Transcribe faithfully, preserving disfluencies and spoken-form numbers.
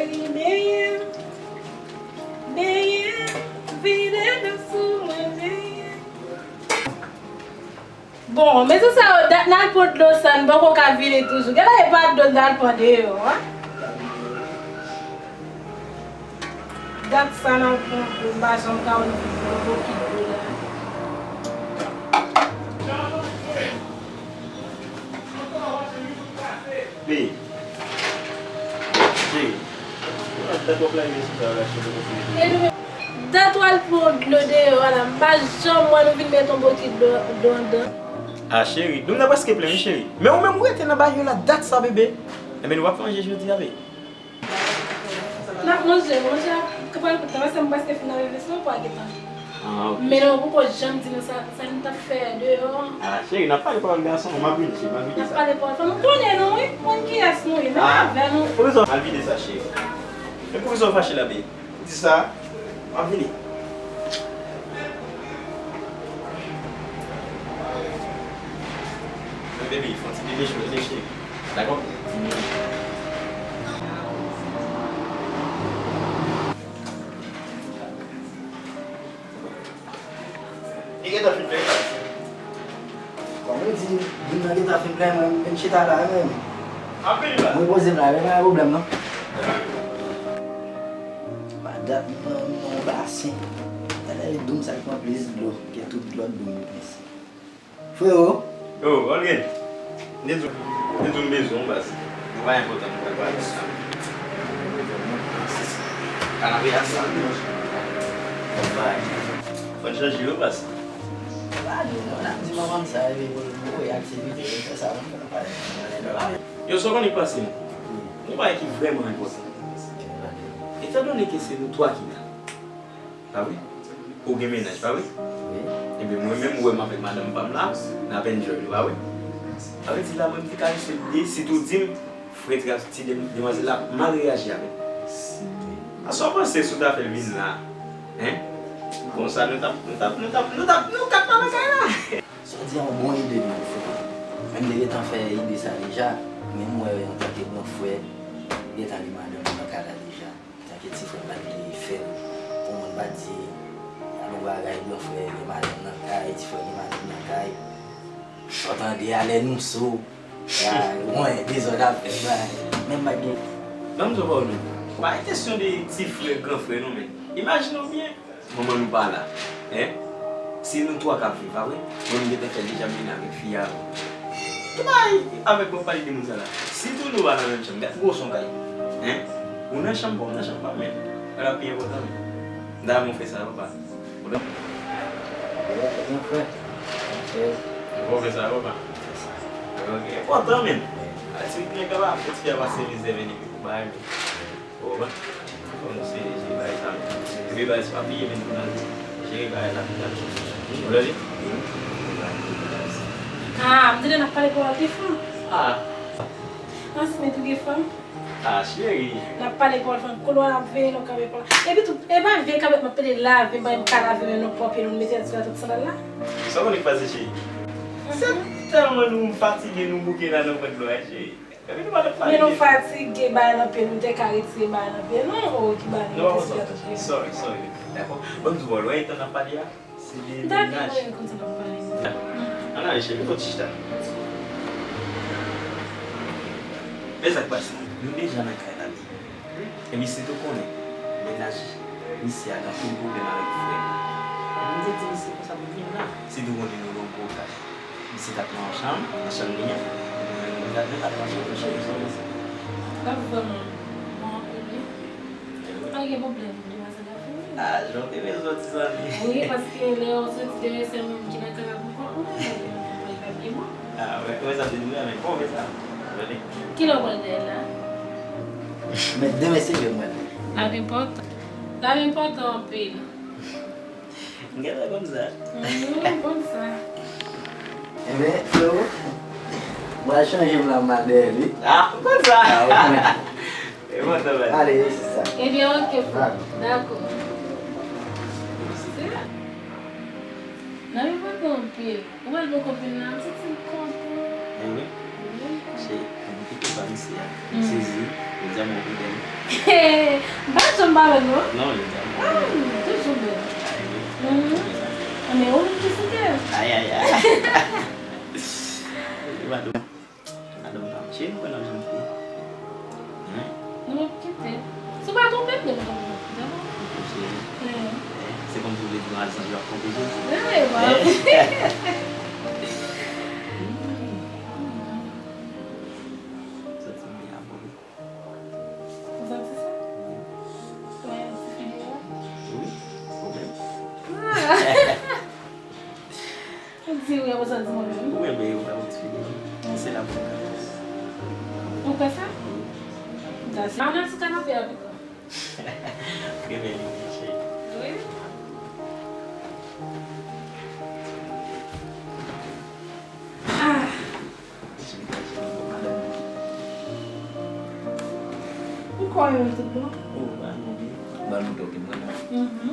Benyen, benyen, vide dlo sou mwen, benyen. Bon, mezanmi, sa yo, dat n al pran dlo sa, n poko ka vide toujou. Gade, e pa dlo n t al pran deyò a. Dat sa n al pran dlo, m pa janm ka wè nou vin pran bokit dlo la. Cheri. Cheri. Dat w ap lage sou sa la, cheri, pou fini. Dat w al pran dlo deyò a la, m pa janm wè nou vin met yon bokit dlo, dlo anndan. Ah, cheri, dlo m nan prèske plen, wi, cheri. Men ou menm ou rete nan bagay yo la, dat sa, bebe. Enben, nou p ap fè manje jodi a, bebe. N ap manje, manje a pral pran tan, paske m prèske fin lave veso pou a gentan. Ah, ok. Men nou poko janm di nou sa, sa n t ap fè deyò. Ah, cheri, n ap pale pawòl gason, m ap vini, cheri, m ap vide sa. N ap pale pawòl fanm, m konnen nou, wi, m konn kiyès nou ye, menm avè nou. Pou rezon, m ap vide sa, cheri. E pou rezon fache la, bebe? Di sa, m ap vini. Men bebe, fè yon ti bebe chou, cheri. Dakò? Li gentan fin plen, baz. Kòm ou di, dlo m nan gentan fin plen, mwen, m vin chita la, wi, men. Anpil, baz. Mwen poze m la, wi, pa gen pwoblèm, non. Madanm nan, nan yon basen. Talè dlo m sa k pran plis dlo ke tout lòt dlo m yo plis. Frero. Yo, Olgin. Dezoule, dezoule, m bezwen w, baz. Nou pa enpòtan, nou pral pale sa. Kanapé a sal. Bay. Fò n chanje yo, baz. Pa di non, n ap di manman m sa, epi pou l voye aktivite, l fè sa, nou fè nou pale. Yo, sa w konnen k pase, non? Yon bagay ki vrèman enpòtan. Etandone ke se nou twa ki la, pa vre? Ou gen mennaj, pa vre? Wi. Ebyen, mwen menm, ou wè m avèk madanm pa m la, n ap enjoy nou, pa vre? Sa vle di la, mwen, m te ka jis lide, sitou di m, frè, ti dem-, demwazèl la mal reyaji avè m. A sa w panse si w ta fè l vin la? Hein? Konsa, nou t ap, nou t ap, nou t ap, nou t ap, nou kat pa nan kay la. Sa w di a yon bon ide tou, frè. Mwen, m te gentan fè ide sa deja, men m wè antanke gran frè, gentan gen madanm nan kay la deja. Tanke ti frè m pa t vle fè l. Pou moun pa di, al yon bagay, gran frè gen madanm nan kay, ti frè gen madanm nan kay. Sa w tande a, lè nou sou, ya, mwen, dezòd ap fèt, bay. Men m pa t gen. Ban m di w pawòl, men. Pa gen kesyon de ti frè, gran frè, non, men. Imajine w byen, manman nou pa la. Hein? Se nou twa k ap viv, pa vre? Mwen, m gentan fè l deja, m vin avèk fi a. Ki bagay avèk w ap pale de moun sa la? Sitou nou pa nan menm chanm, gad gwo son kay. Hein? Ou nan chanm pa w, m nan chanm pa m, men. Bagay la pi enpòtan, men. M ta renmen w fè sa, papa. Ou nan... Bon, frè. Frè. Ou fè sa, papa. Ok, enpòtan, men. Ti nèg la pa fè ti a pase mizè, men, epi pou bagay, men. Ou konprann? Fò nou se jere bagay sa menm. Epi bagay sa pa bliye menm pou n al jere bagay la pou n al. Ou tande? Ah, m tande n ap pale pawòl de fanm. Ah. Ansmet ou gen fanm? Ah, cheri. N ap pale pawòl fanm. Koulwa ap veye nou kanpe pawòl. Epi tou, e pa veye kanpe m ap pede lave, m pa menm ka lave men nou pwòp e nou mete sou la tout sandal la. Sa w konnen k pase, cheri? Se tèlman nou fatige, nou bouke la nan pwent dlo a, cheri. Men nou fatige, bagay nan pye nou, te ka retire bagay nan pye nou, o ki bagay nou te sou la tout pye nou. Sorry, sorry. Dakò. Ban m di w, wè etan n ap pale a, se de mennaj. Dakò, wè konsa n ap pale. Ann ale, cheri, vin kote chita. Men sa k pase, nou deja nan kay la, men. Epi si tou konnen, mennaj misye a gen anpil pwoblèm avèk frè l. Mwen te di misye konsa pou l vin la. Si tou konnen nou nan gwo kay. Misye t ap nan chanm, nan chanm li an. Mwen t ap nan chanm mwen, cheri, sa w panse? L ap vrèman bon anpil, wi. Pa gen pwoblèm, demwazèl la vini. Ah, jan w te bezwen ti zanmi. Wi, paske lè w soti dèyè sèl moun ki nan kay la pou kont mwen, mwen pa byen bon. Ah, wè, wè sa m te di w la, men bon, men sa. Tande. Kilè w pral dèyè l la? Men demen se jwe mwen. L ap enpòtan. L ap enpòtan anpil. M genlè konn sa. Mhm, m konn sa. Enben, frero, m pral chanje m la, m al dèyè li. Ah, m konn sa. Ah, w konnen. E bon, travay. Ale, se sa. Ebyen, oke, frè. Dakò. Nan li kontan anpil. Ou wè l poko vin la, m santi m kontan. Enben, wi. Se, m kite. Sa misye a. M sezi. Yo di a m yon pwoblèm. M pa janm pa wè l non. Non, yo di a m yon pwoblèm. Toujou bèl. Anben ou menm ki site l. Ayayay. Madanm pa m cheri, m kwè n ap janm fini. Wi. Nou ap kite. Si w pa twonpe m, depi nou twonpe m. Ou cheri. Se kòmsi w vle di nou al santi w ap twonpe Jezi. Wi, wi. Santi m byen avè w. Ou santi sa? Wi. Ou wè ti figi w la? Wi, ou menm. Ou di wi, ou santi mwen menm. Ou renmen yo, ou ti figi. Se la pou ou. Ou kwè sa? Wi. Sa se. Ann al sou kanape a pito. Renmen li, cheri. Wi. Ah. Ou kwè yo tout bon? Oh, ba nou de. Ba nou de, ok, mwen la. Mhm.